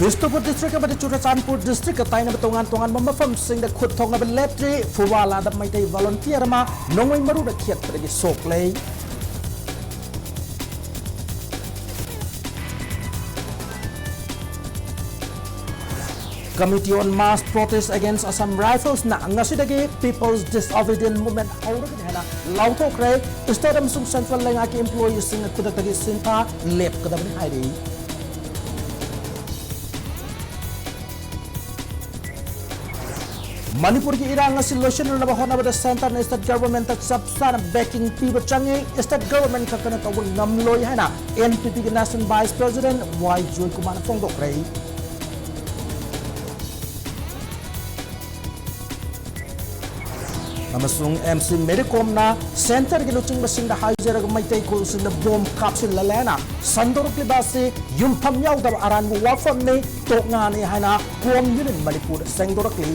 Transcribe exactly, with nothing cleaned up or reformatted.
Bishnupur district ꯑꯃꯗꯤ ꯆꯨꯔꯆꯥꯟꯄꯨꯔ ꯗꯤꯁꯇ꯭ꯔꯤꯛꯀ ꯇꯥꯏꯅꯕ ꯇꯣꯉꯥꯟ ꯇꯣꯉꯥꯟꯕ ꯃꯐꯝꯁꯤꯡꯗ ꯈꯨꯠ ꯊꯣꯛꯅꯕ ꯂꯦꯞꯇ꯭ꯔꯤ꯫ ꯐꯨꯋꯥꯂꯥꯗ ꯃꯩꯇꯩ ꯚꯣꯂꯨꯟꯇꯤꯌꯔ ꯑꯃ ꯅꯣꯡꯃꯩ ꯃꯔꯨꯅ ꯈꯦꯠꯄꯗꯒꯤ ꯁꯣꯛꯂꯦ꯫ Committee on Mass Protest Against Assam Riflesꯅ ꯉꯁꯤꯗꯒꯤ People's Disobedient Movement ꯍꯧꯔꯒꯅꯤ ꯍꯥꯏꯅ ꯂꯥꯎꯊꯣꯛꯈ꯭ꯔꯦ꯫ ꯁ꯭ꯇꯦꯠ ꯑꯃꯁꯨꯡ ꯁꯦꯟꯇ꯭ꯔꯦꯜ ꯂꯩꯉꯥꯛꯀꯤ ꯏꯝꯄ꯭ꯂꯣꯌꯤꯁꯤꯡꯅ ꯈꯨꯗꯛꯇꯒꯤ ꯁꯤꯟꯊꯥ ꯂꯦꯞꯀꯗꯕꯅꯤ ꯍꯥꯏꯔꯤ꯫ ꯃꯅꯤꯄꯨꯔꯒꯤ ꯏꯔꯥꯡ ꯑꯁꯤ ꯂꯣꯏꯁꯤꯟꯅꯅꯕ ꯍꯣꯠꯅꯕꯗ ꯁꯦꯟꯇꯔꯅ ꯁ꯭ꯇꯦꯠ ꯒꯚꯔꯟꯃꯦꯟꯠꯇ ꯆꯞ ꯆꯥꯅ ꯕꯦꯀꯤꯡ ꯄꯤꯕ ꯆꯪꯏ꯫ ꯁ꯭ꯇꯦꯠ ꯒꯚꯔꯟꯃꯦꯟꯠ ꯈꯛꯇꯅ ꯇꯧꯕ ꯉꯝꯂꯣꯏ ꯍꯥꯏꯅ ꯑꯦꯟ ꯄꯤ ꯄꯤꯒꯤ ꯅꯦꯁꯅꯦꯜ ꯚꯥꯏꯁ ꯄ꯭ꯔꯦꯁꯤꯗꯦꯟꯠ ꯋꯥꯏ ꯖꯣꯏꯀꯨꯃꯥꯔꯅ ꯐꯣꯡꯗꯣꯛꯈ꯭ꯔꯦ꯫ ꯑꯃꯁꯨꯡ ꯑꯦꯝ ꯁꯤ ꯃꯦꯔꯤ ꯀꯣꯝꯅ ꯁꯦꯟꯇꯔꯒꯤ ꯂꯨꯆꯤꯡꯕꯁꯤꯡꯗ ꯍꯥꯏꯖꯔꯒ ꯃꯩꯇꯩ ꯈꯨꯜꯁꯤꯡꯗ ꯕꯣꯝ ꯀꯥꯞꯁꯤꯜꯍꯜꯂꯦ ꯍꯥꯏꯅ ꯁꯟꯗꯣꯔꯛꯂꯤꯕ ꯑꯁꯤ ꯌꯨꯝꯐꯝ ꯌꯥꯎꯗꯕ ꯑꯔꯥꯟꯕ ꯋꯥꯐꯝꯅꯤ, ꯇꯣꯛꯉꯥꯅꯤ ꯍꯥꯏꯅ ꯀꯣꯝ ꯌꯨꯅꯤꯌꯟ ꯃꯅꯤꯄꯨꯔꯗ ꯁꯦꯡꯗꯣꯔꯛꯂꯤ꯫